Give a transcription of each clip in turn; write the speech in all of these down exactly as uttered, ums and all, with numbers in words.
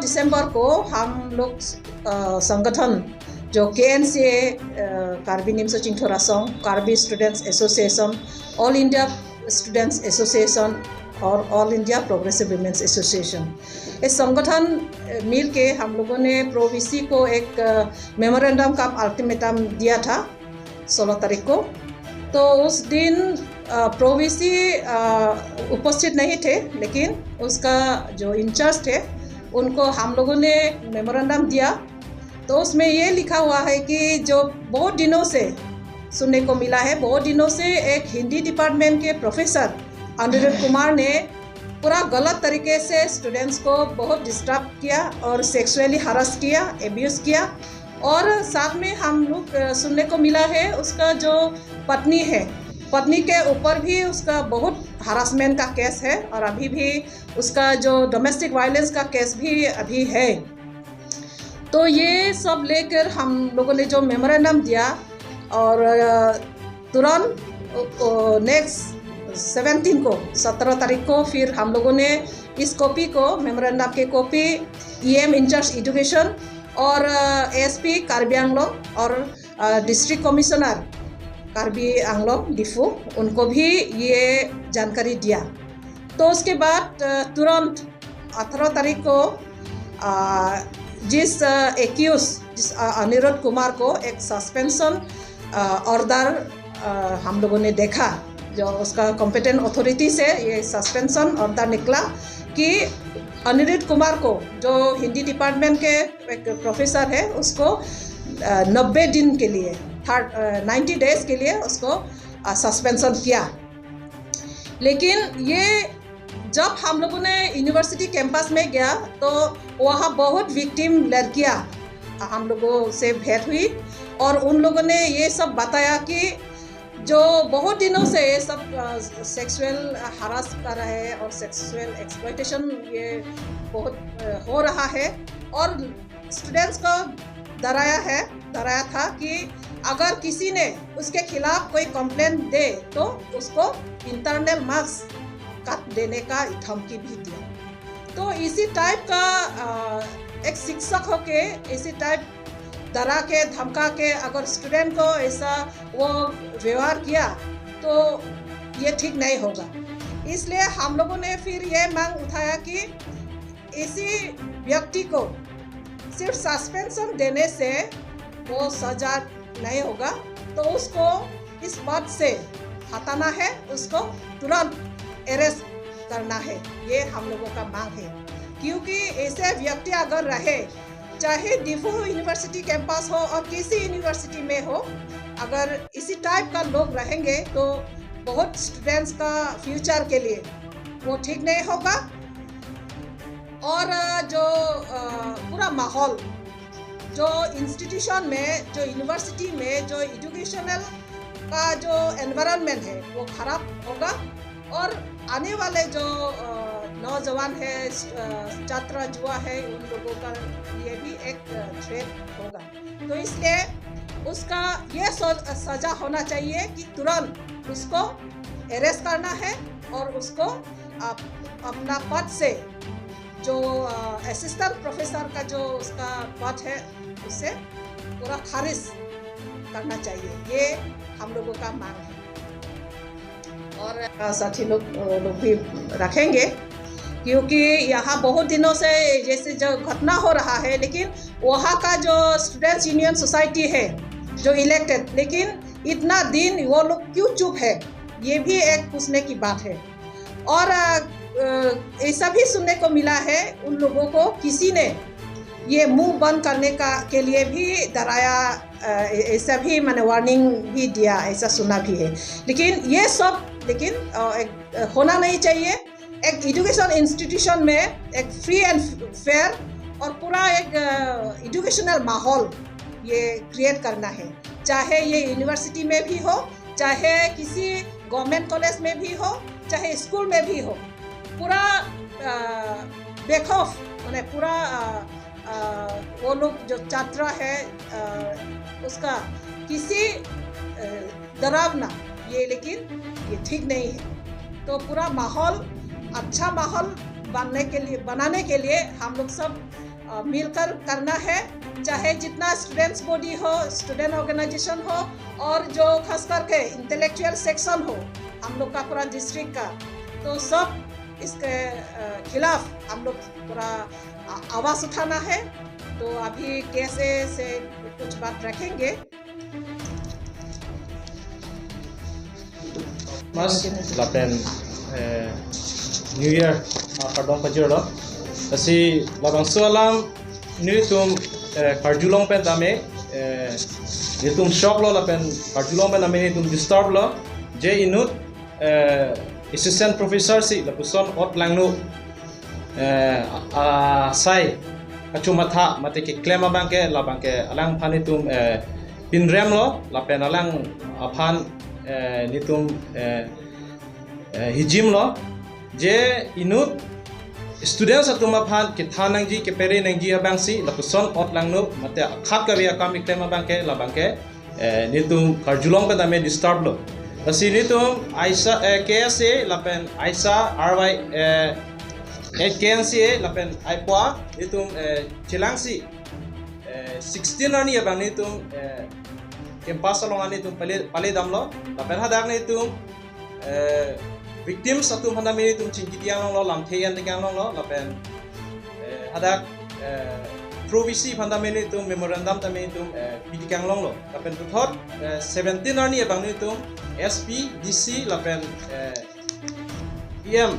दिसंबर को हम लोग अ, संगठन जो केएनसीए, अ, कार्बी निम्सो चिंगथोरा संघ, Karbi students association, all India students association और all India progressive women's association, ये संगठन अ, मिलके हम लोगों ने प्रोवीसी को एक मेमोरेंडम कम अल्टीमेटम दिया था सोलह तारीख को। तो उस दिन अ, प्रोवीसी अ, उपस्थित नहीं थे, लेकिन उसका जो इंचार्ज थे उनको हम लोगों ने मेमोरेंडम दिया। तो उसमें ये लिखा हुआ है कि जो बहुत दिनों से सुनने को मिला है, बहुत दिनों से एक हिंदी डिपार्टमेंट के प्रोफेसर अनिरुद्ध कुमार ने पूरा गलत तरीके से स्टूडेंट्स को बहुत डिस्टर्ब किया और सेक्सुअली हरास किया, एब्यूज किया। और साथ में हम लोग अ, सुनने को मिला है उसका जो पत्नी है, पत्नी के ऊपर भी उसका बहुत हरासमेंट का केस है और अभी भी उसका जो डोमेस्टिक वायलेंस का केस भी अभी है। तो ये सब लेकर हम लोगों ने जो मेमोरेंडम दिया और अ, तुरंत नेक्स्ट सेवनटीन को, सत्रह तारीख को फिर हम लोगों ने इस कॉपी को, मेमोरेंडम के कॉपी ईएम इंचार्ज एजुकेशन और एसपी कार्बी आंगलोंग और डिस्ट्रिक्ट कमिश्नर कार्बी आंगलोंग डिफू, उनको भी ये जानकारी दिया। तो उसके बाद अ, तुरंत अठारह तारीख को अ, जिस एक्यूज, जिस अ, अनिरुद्ध कुमार को एक सस्पेंशन ऑर्डर हम लोगों ने देखा, जो उसका कॉम्पिटेंट अथॉरिटी से ये सस्पेंशन ऑर्डर निकला कि अनिरुद्ध कुमार को, जो हिंदी डिपार्टमेंट के एक प्रोफेसर है, उसको अ, नब्बे दिन के लिए, थर्ड नाइन्टी डेज के लिए उसको सस्पेंशन किया। लेकिन ये जब हम लोगों ने यूनिवर्सिटी कैंपस में गया तो वहाँ बहुत विक्टिम लड़कियाँ हम लोगों से भेंट हुई और उन लोगों ने ये सब बताया कि जो बहुत दिनों से ये सब सेक्सुअल हरास कर रहा है और सेक्सुअल एक्सप्लॉयटेशन ये बहुत अ, हो रहा है और स्टूडेंट्स को डराया है, डराया था कि अगर किसी ने उसके खिलाफ कोई कंप्लेंट दे तो उसको इंटरनल मार्क्स काट देने का धमकी भी दिया। तो इसी टाइप का अ, एक शिक्षक होके इसी टाइप डरा के धमका के अगर स्टूडेंट को ऐसा वो व्यवहार किया तो ये ठीक नहीं होगा। इसलिए हम लोगों ने फिर ये मांग उठाया कि इसी व्यक्ति को सिर्फ सस्पेंशन देने से वो सजा नहीं होगा, तो उसको इस पद से हटाना है, उसको तुरंत अरेस्ट करना है, ये हम लोगों का मांग है। क्योंकि ऐसे व्यक्ति अगर रहे, चाहे डिफू यूनिवर्सिटी कैंपस हो और किसी यूनिवर्सिटी में हो, अगर इसी टाइप का लोग रहेंगे तो बहुत स्टूडेंट्स का फ्यूचर के लिए वो ठीक नहीं होगा। और अ, जो अ, पूरा माहौल, जो इंस्टीट्यूशन में, जो यूनिवर्सिटी में, जो एजुकेशनल का जो एनवायरनमेंट है वो खराब होगा और आने वाले जो अ, नौजवान है, अ, छात्र युवा है, उन लोगों का लिए भी एक थ्रेट होगा। तो इसलिए उसका ये स- सजा होना चाहिए कि तुरंत उसको अरेस्ट करना है और उसको अप, अपना पद से जो असिस्टेंट प्रोफेसर का जो उसका पद है उसे पूरा खारिज करना चाहिए, ये हम लोगों का मांग है। और अ, साथी लोग अ, लोग भी रखेंगे, क्योंकि यहाँ बहुत दिनों से जैसे जो घटना हो रहा है, लेकिन वहाँ का जो स्टूडेंट्स यूनियन सोसाइटी है जो इलेक्टेड, लेकिन इतना दिन वो लोग क्यों चुप है, ये भी एक पूछने की बात है। और अ, अ, ऐसा भी सुनने को मिला है उन लोगों को किसी ने ये मुंह बंद करने का के लिए भी डराया, अ, ऐसा भी मैंने वार्निंग भी दिया, ऐसा सुना भी है। लेकिन ये सब लेकिन अ, एक, अ, होना नहीं चाहिए। एक एजुकेशन इंस्टीट्यूशन में एक फ्री एंड फेयर और पूरा एक एजुकेशनल माहौल ये क्रिएट करना है, चाहे ये यूनिवर्सिटी में भी हो, चाहे किसी गवर्नमेंट कॉलेज में भी हो, चाहे स्कूल में भी हो, पूरा अ, बेखौफ, माने पूरा अ, अ, वो लोग जो छात्र है अ, उसका किसी अ, डरावना, ये लेकिन ये ठीक नहीं है। तो पूरा माहौल, अच्छा माहौल बनने के लिए, बनाने के लिए हम लोग सब, अ, मिलकर करना है। चाहे जितना स्टूडेंट्स बॉडी हो, स्टूडेंट ऑर्गेनाइजेशन हो, और जो खास करके इंटेलेक्चुअल सेक्शन हो हम लोग का पूरा डिस्ट्रिक्ट का, तो सब इसके, अ, खिलाफ हम लोग पूरा, अ, आवाज उठाना है। तो अभी कैसे से कुछ बात रखेंगे। Mas lapen, eh, New Year, ah, kardom pajirlo. Lasi labangso alam nelitum, eh, karjulong pen tame, eh, nelitum shock lo lapen karjulong pen tame nelitum disturb lo. Je inut, eh, assistant professor si lapuson ot langno, eh, asai kachomatha mate keklem abangke labangke alangphan nelitum, eh, pinrem lo lapen alangphan, eh, nelitum, eh, eh, hijim lo. Je inut students atum aphan kethan nangji, kepere nangji abangsi lapuson ot langno mate akhat kave akam keklem abangke labangke, eh, nelitum karjulong pen tame disturb lo. Lasi nelitum AISA, eh, K S A lapen AISA, R Y, eh, eh, K N C A lapen AIPOA nelitum, eh, chelangsi, eh, sixteen arni abang nelitum, eh, campus along nelitum pale, pale damlo. Lapen hadak nelitum, eh, victims atum aphan tame nelitum chingki tiang longlo, lamthe an tiang longlo, lapen, eh, hadak, eh, through V C aphan tame nelitum memorandum tame nelitum, eh, pi tiang longlo. Lapen puthot, eh, seventeen arni abang nelitum S P, D C lapen, eh, E M,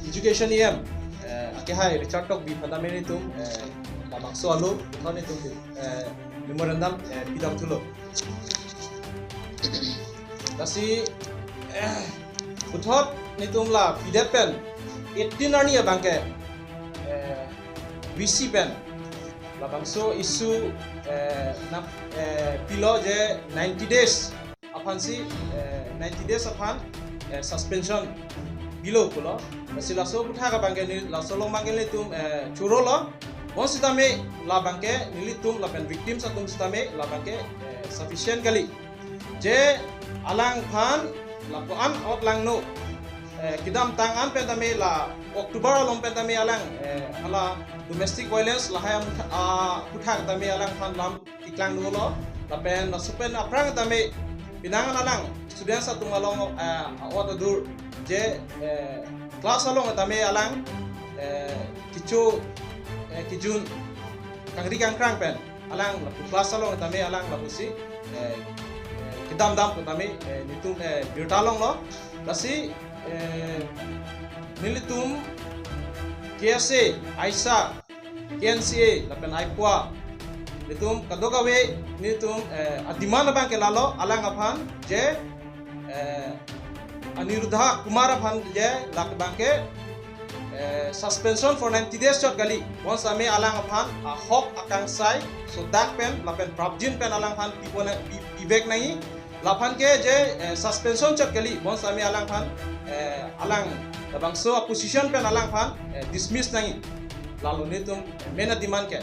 education E M, eh, akehai Richard Tokbi aphan tame nelitum, eh, labangso alo puthot nelitum, eh, memorandum, eh, pidam thulo. Lasi, eh, puthot nelitum la pidet pen eighteen arni abangke, eh, V C pen labangso issue, eh, na, eh, pilo je ninety days aphansi, eh, ninety days aphan, eh, suspension pilo pulo. Lasi laso aputhak abangke ne, laso along abangke nelitum, eh, choro lo. Bonsitame labangke nelitum lapen victims atum sitame labangke, eh, sufficient kali. Je alangphan lapu-an ot langno, eh, kedamtang an pen tame la October along pen tame alang, eh, hala domestic violence lahai am-, ah, aputhak tame alangphan lam keklang dolo. Lapen laso pen aphrang tame penang alang students atum along, eh, ot adur je, eh, class along tame alang, eh, kecho, eh, kejun kangri kangkrang pen alang lapu class along tame alang lapusi, eh, eh, kedam dam pu tame, eh, nelitum, eh, birta longlo. Lasi, eh, nelitum K S A, AISA, K N C A lapen AIPOA nelitum kadokave nelitum, eh, ademand abangke lalo, alangphan je, eh, Aniruddha Kumar aphan je lake abangke, eh, suspension for ninety days chot kali. Bonsitame alangphan ahok akangsai sodak pen lapen prapjin pen alangphan pipona pi-, pivek nangji. Laphan ke je, eh, suspension chot kali. Bonsitame alangphan, eh, alang labangso aposition pen alangphan, eh, dismiss nangji. Lalo nelitum, eh, main ademand ke.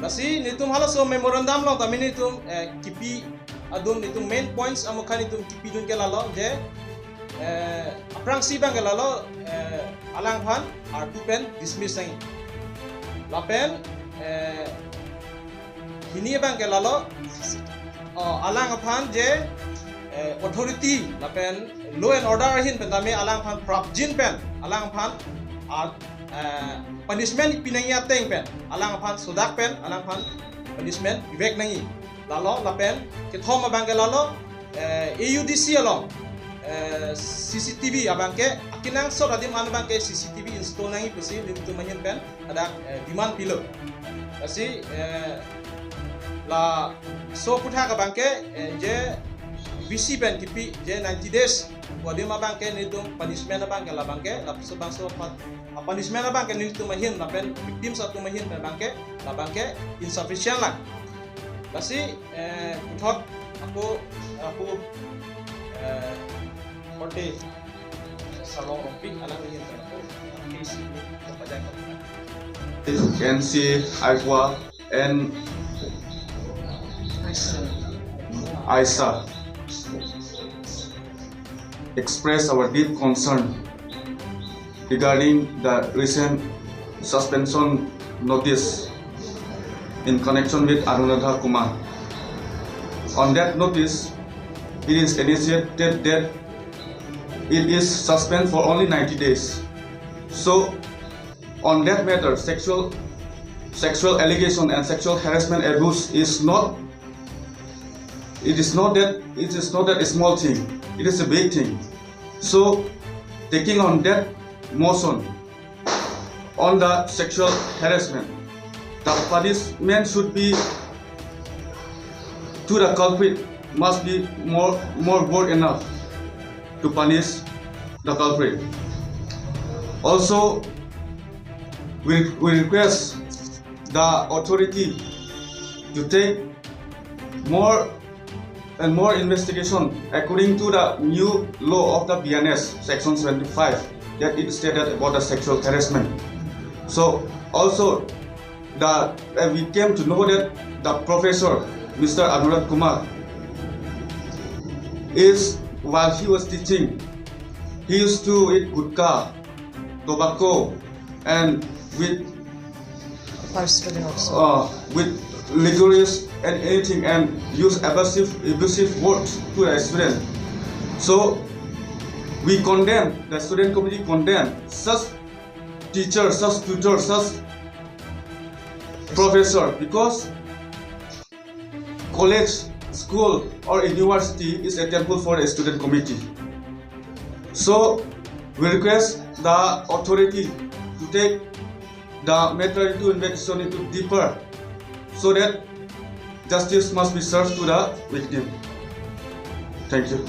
Lasi nelitum halaso memorandum along tame nelitum, eh, kipi adun nelitum main points amokha nelitum kipidun ke lalo je, eh, aphrangsi abangke lalo, eh, alangphan artu pen dismiss nangji. Lapen, eh, hini abangke lalo, oh, alangphan je, eh, authority lapen law and order ahin pen tame alangphan prapjin pen alangphan, ah, eh, punishment pi nangji ateng pen alangphan sodak pen alangphan punishment pivek nangji. Lalo lapen kethom abangke lalo, eh, A U D C along, eh, C C T V abangke akenangsot adim an abangke C C T V install nangji pusi nelitum ahin pen hadak, eh, demand pilo. Lasi, eh, laso aputhak abangke, eh, je V C pen kipi je ninety days pu adim abangke nelitum punishment abangke labangke, laso bangso pat, ah, punishment abangke nelitum ahin lapen victims atum ahin pen abangke labangke insufficient lang. Lasi, eh, puthot ako, ako, eh, korte Sarlong Rongpi alang ahin pen ako, K C ni kapajai ko. K N C A, AIPOA and AISA express our deep concern regarding the recent suspension notice in connection with Anuradha Kumar. On that notice, it is initiated that it is suspended for only ninety days. So, on that matter, sexual sexual allegation and sexual harassment abuse is not, it is not that, it is not that small thing. It is a big thing. So, taking on that motion on the sexual harassment, the punishment should be to the culprit must be more, more, more enough to punish the culprit. Also, we, we request the authority to take more and more investigation according to the new law of the B N S, section seventy-five, that it stated about the sexual harassment. So also, the, uh, we came to know that the professor, Mister Anurag Kumar, is, while he was teaching, he used to eat gutka, tobacco, and with First student also. uh, with liquors and anything, and use abusive, abusive words to the student. So we condemn, the student committee condemn such teacher, such tutor, such professor, because college, school or university is a temple for a student committee. So we request the authority to take the matter into investigation into deeper, so that justice must be served to the victim. Thank you.